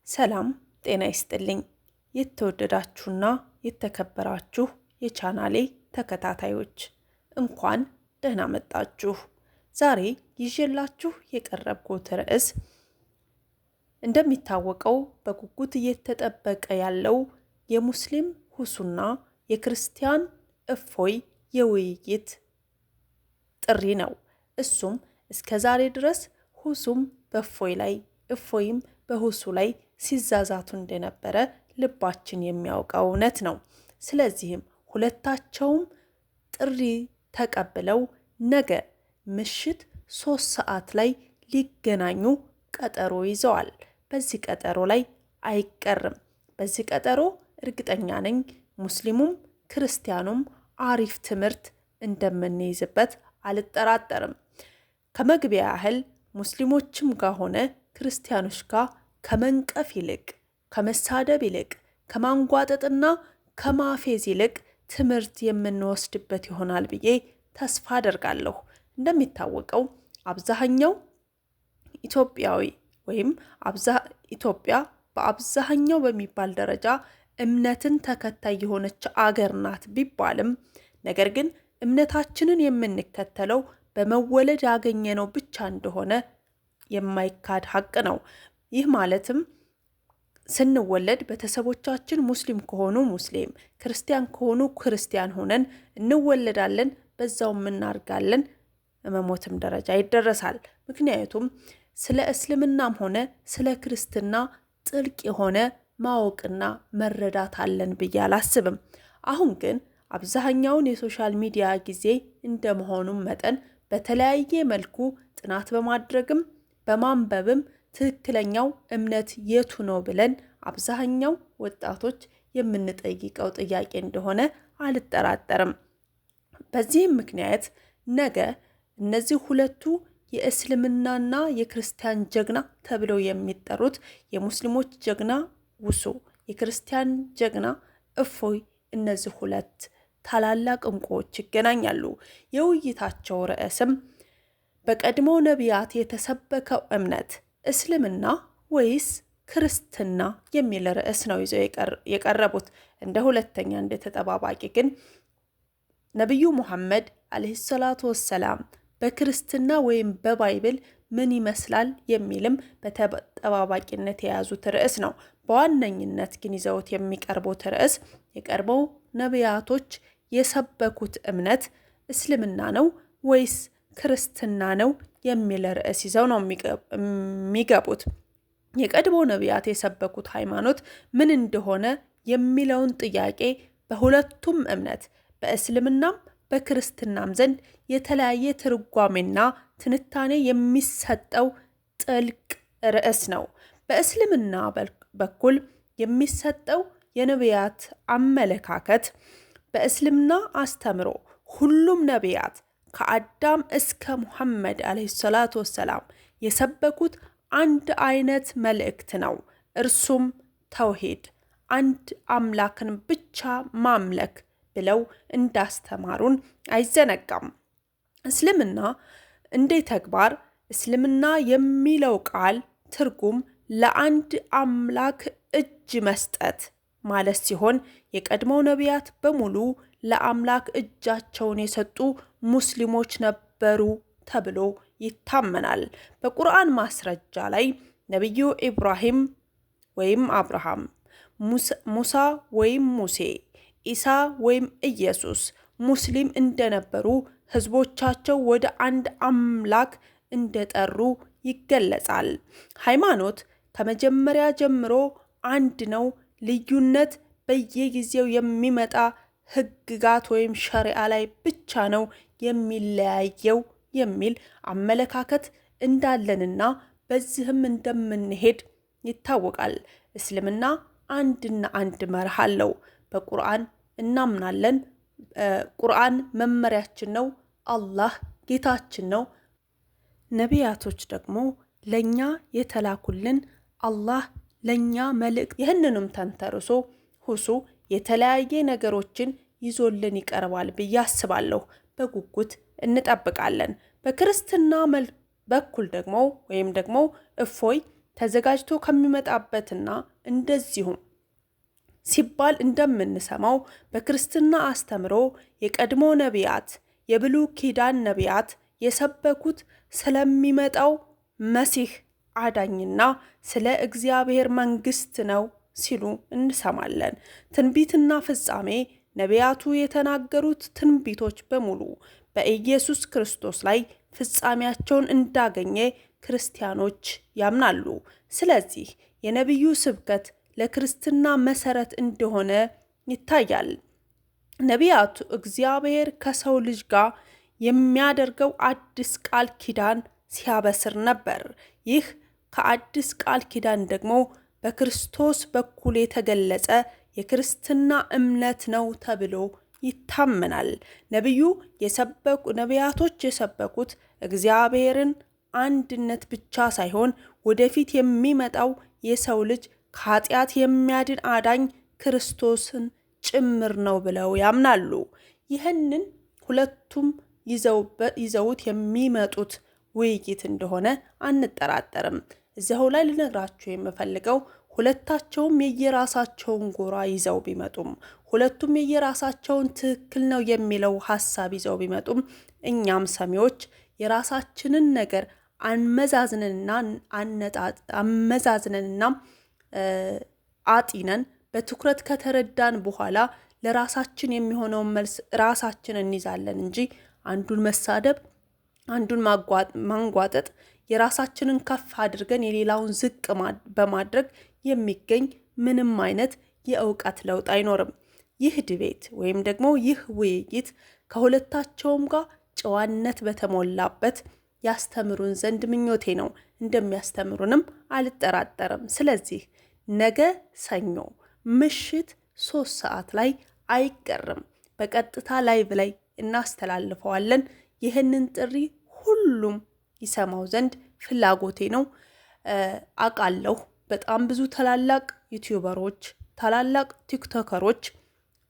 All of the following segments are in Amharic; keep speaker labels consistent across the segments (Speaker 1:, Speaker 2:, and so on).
Speaker 1: ሰላም ጤና ይስጥልኝ። የተወደዳችሁና የተከበራችሁ የቻናሌ ተከታታዮች፣ እንኳን ደህና መጣችሁ። ዛሬ ይዤላችሁ የቀረብኩት ርዕስ እንደሚታወቀው በጉጉት እየተጠበቀ ያለው የሙስሊም ሁሱና የክርስቲያን እፎይ የውይይት ጥሪ ነው። እሱም እስከ ዛሬ ድረስ ሁሱም በእፎይ ላይ፣ እፎይም በሁሱ ላይ ሲዛዛቱ እንደነበረ ልባችን የሚያውቀው እውነት ነው። ስለዚህም ሁለታቸውም ጥሪ ተቀብለው ነገ ምሽት 3 ሰዓት ላይ ሊገናኙ ቀጠሮ ይዘዋል። በዚህ ቀጠሮ ላይ አይቀርም። በዚህ ቀጠሮ እርግጠኛ ነኝ ሙስሊሙም ክርስቲያኑም አሪፍ ትምህርት እንደምንይዝበት አልጠራጠርም። ከመግቢያ ያህል ሙስሊሞችም ጋር ሆነ ክርስቲያኖች ጋር ከመንቀፍ ይልቅ፣ ከመሳደብ ይልቅ፣ ከማንጓጠጥና ከማፌዝ ይልቅ ትምህርት የምንወስድበት ይሆናል ብዬ ተስፋ አደርጋለሁ። እንደሚታወቀው አብዛኛው ኢትዮጵያዊ ወይም ኢትዮጵያ በአብዛኛው በሚባል ደረጃ እምነትን ተከታይ የሆነች አገር ናት ቢባልም፣ ነገር ግን እምነታችንን የምንከተለው በመወለድ ያገኘነው ብቻ እንደሆነ የማይካድ ሀቅ ነው። ይህ ማለትም ስንወለድ ቤተሰቦቻችን ሙስሊም ከሆኑ ሙስሊም፣ ክርስቲያን ከሆኑ ክርስቲያን ሆነን እንወለዳለን። በዛውም እናድጋለን፣ መሞትም ደረጃ ይደረሳል። ምክንያቱም ስለ እስልምናም ሆነ ስለ ክርስትና ጥልቅ የሆነ ማወቅና መረዳት አለን ብዬ አላስብም። አሁን ግን አብዛኛውን የ social media ጊዜ እንደመሆኑም መጠን በተለያየ መልኩ ጥናት በማድረግም በማንበብም ትክክለኛው እምነት የቱ ነው ብለን አብዛኛው ወጣቶች የምንጠይቀው ጥያቄ እንደሆነ አልጠራጠርም። በዚህም ምክንያት ነገ እነዚህ ሁለቱ የእስልምናና የክርስቲያን ጀግና ተብለው የሚጠሩት፣ የሙስሊሞች ጀግና ውሱ፣ የክርስቲያን ጀግና እፎይ፣ እነዚህ ሁለት ታላላቅ እንቁዎች ይገናኛሉ። የውይይታቸው ርዕስም በቀድሞ ነቢያት የተሰበከው እምነት እስልምና ወይስ ክርስትና የሚል ርዕስ ነው ይዘው የቀረቡት። እንደ ሁለተኛ እንደ ተጠባባቂ ግን ነቢዩ ሙሐመድ ዓለይሂ ሰላቱ ወሰላም በክርስትና ወይም በ Bible ምን ይመስላል የሚልም በተጠባባቂነት የያዙት ርዕስ ነው። በዋነኝነት ግን ይዘውት የሚቀርቡት ርዕስ የቀድሞው ነቢያቶች የሰበኩት እምነት እስልምና ነው ወይስ ክርስትና ነው የሚል ርዕስ ይዘው ነው የሚገቡት። የቀድሞ ነቢያት የሰበኩት ሃይማኖት ምን እንደሆነ የሚለውን ጥያቄ በሁለቱም እምነት፣ በእስልምናም በክርስትናም ዘንድ የተለያየ ትርጓሜና ትንታኔ የሚሰጠው ጥልቅ ርዕስ ነው። በእስልምና በኩል የሚሰጠው የነቢያት አመለካከት፣ በእስልምና አስተምሮ ሁሉም ነቢያት ከአዳም እስከ ሙሐመድ ዓለይሂ ሰላቱ ወሰላም የሰበኩት አንድ አይነት መልእክት ነው። እርሱም ተውሂድ፣ አንድ አምላክን ብቻ ማምለክ ብለው እንዳስተማሩን አይዘነጋም። እስልምና እንደ ተግባር እስልምና የሚለው ቃል ትርጉም ለአንድ አምላክ እጅ መስጠት ማለት ሲሆን፣ የቀድሞው ነቢያት በሙሉ ለአምላክ እጃቸውን የሰጡ ሙስሊሞች ነበሩ ተብሎ ይታመናል። በቁርአን ማስረጃ ላይ ነቢዩ ኢብራሂም ወይም አብርሃም፣ ሙሳ ወይም ሙሴ፣ ኢሳ ወይም ኢየሱስ ሙስሊም እንደነበሩ፣ ህዝቦቻቸው ወደ አንድ አምላክ እንደጠሩ ይገለጻል። ሃይማኖት ከመጀመሪያ ጀምሮ አንድ ነው። ልዩነት በየጊዜው የሚመጣ ህግጋት ወይም ሸሪዓ ላይ ብቻ ነው የሚለያየው የሚል አመለካከት እንዳለንና በዚህም እንደምንሄድ ይታወቃል። እስልምና አንድና አንድ መርህ አለው። በቁርአን እናምናለን። ቁርአን መመሪያችን ነው። አላህ ጌታችን ነው። ነቢያቶች ደግሞ ለእኛ የተላኩልን፣ አላህ ለእኛ መልእክት። ይህንንም ተንተርሶ ሁሱ የተለያየ ነገሮችን ይዞልን ይቀርባል ብዬ አስባለሁ። በጉጉት እንጠብቃለን። በክርስትና በኩል ደግሞ ወይም ደግሞ እፎይ ተዘጋጅቶ ከሚመጣበትና እንደዚሁም ሲባል እንደምንሰማው በክርስትና አስተምሮ የቀድሞ ነቢያት፣ የብሉይ ኪዳን ነቢያት የሰበኩት ስለሚመጣው መሲህ አዳኝና ስለ እግዚአብሔር መንግስት ነው ሲሉ እንሰማለን። ትንቢትና ፍጻሜ፣ ነቢያቱ የተናገሩት ትንቢቶች በሙሉ በኢየሱስ ክርስቶስ ላይ ፍጻሜያቸውን እንዳገኘ ክርስቲያኖች ያምናሉ። ስለዚህ የነቢዩ ስብከት ለክርስትና መሰረት እንደሆነ ይታያል። ነቢያቱ እግዚአብሔር ከሰው ልጅ ጋር የሚያደርገው አዲስ ቃል ኪዳን ሲያበስር ነበር። ይህ ከአዲስ ቃል ኪዳን ደግሞ በክርስቶስ በኩል የተገለጸ የክርስትና እምነት ነው ተብሎ ይታመናል። ነቢዩ የሰበኩ ነቢያቶች የሰበኩት እግዚአብሔርን አንድነት ብቻ ሳይሆን ወደፊት የሚመጣው የሰው ልጅ ከኃጢአት የሚያድን አዳኝ ክርስቶስን ጭምር ነው ብለው ያምናሉ። ይህንን ሁለቱም ይዘውት የሚመጡት ውይይት እንደሆነ አንጠራጠርም። እዚያው ላይ ልነግራችሁ የምፈልገው ሁለታቸውም የየራሳቸውን ጎራ ይዘው ቢመጡም፣ ሁለቱም የየራሳቸውን ትክክል ነው የሚለው ሀሳብ ይዘው ቢመጡም፣ እኛም ሰሚዎች የራሳችንን ነገር አመዛዝነንና አጢነን በትኩረት ከተረዳን በኋላ ለራሳችን የሚሆነውን መልስ ራሳችን እንይዛለን እንጂ አንዱን መሳደብ፣ አንዱን ማንጓጠጥ፣ የራሳችንን ከፍ አድርገን የሌላውን ዝቅ በማድረግ የሚገኝ ምንም አይነት የእውቀት ለውጥ አይኖርም። ይህ debate ወይም ደግሞ ይህ ውይይት ከሁለታቸውም ጋር ጨዋነት በተሞላበት ያስተምሩን ዘንድ ምኞቴ ነው። እንደሚያስተምሩንም አልጠራጠርም። ስለዚህ ነገ ሰኞ ምሽት 3 ሰዓት ላይ አይቀርም። በቀጥታ live ላይ እናስተላልፈዋለን። ይህንን ጥሪ ሁሉም ይሰማው ዘንድ ፍላጎቴ ነው። አውቃለሁ በጣም ብዙ ታላላቅ ዩቲዩበሮች፣ ታላላቅ ቲክቶከሮች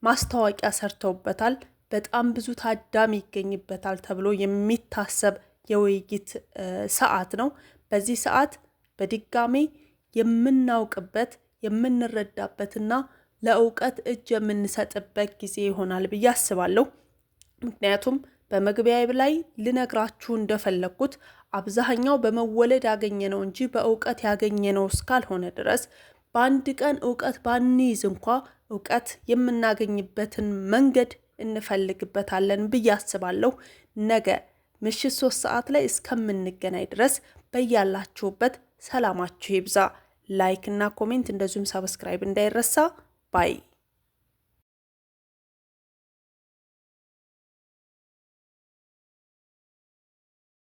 Speaker 1: ማስታወቂያ ሰርተውበታል። በጣም ብዙ ታዳሚ ይገኝበታል ተብሎ የሚታሰብ የውይይት ሰዓት ነው። በዚህ ሰዓት በድጋሜ የምናውቅበት፣ የምንረዳበትና ለእውቀት እጅ የምንሰጥበት ጊዜ ይሆናል ብዬ አስባለሁ። ምክንያቱም በመግቢያ ላይ ልነግራችሁ እንደፈለግኩት አብዛኛው በመወለድ ያገኘነው እንጂ በእውቀት ያገኘነው እስካልሆነ ድረስ በአንድ ቀን እውቀት ባንይዝ እንኳ እውቀት የምናገኝበትን መንገድ እንፈልግበታለን ብዬ አስባለሁ። ነገ ምሽት 3 ሰዓት ላይ እስከምንገናኝ ድረስ በያላችሁበት ሰላማችሁ ይብዛ። Like እና comment እንደዚሁም subscribe እንዳይረሳ። Bye።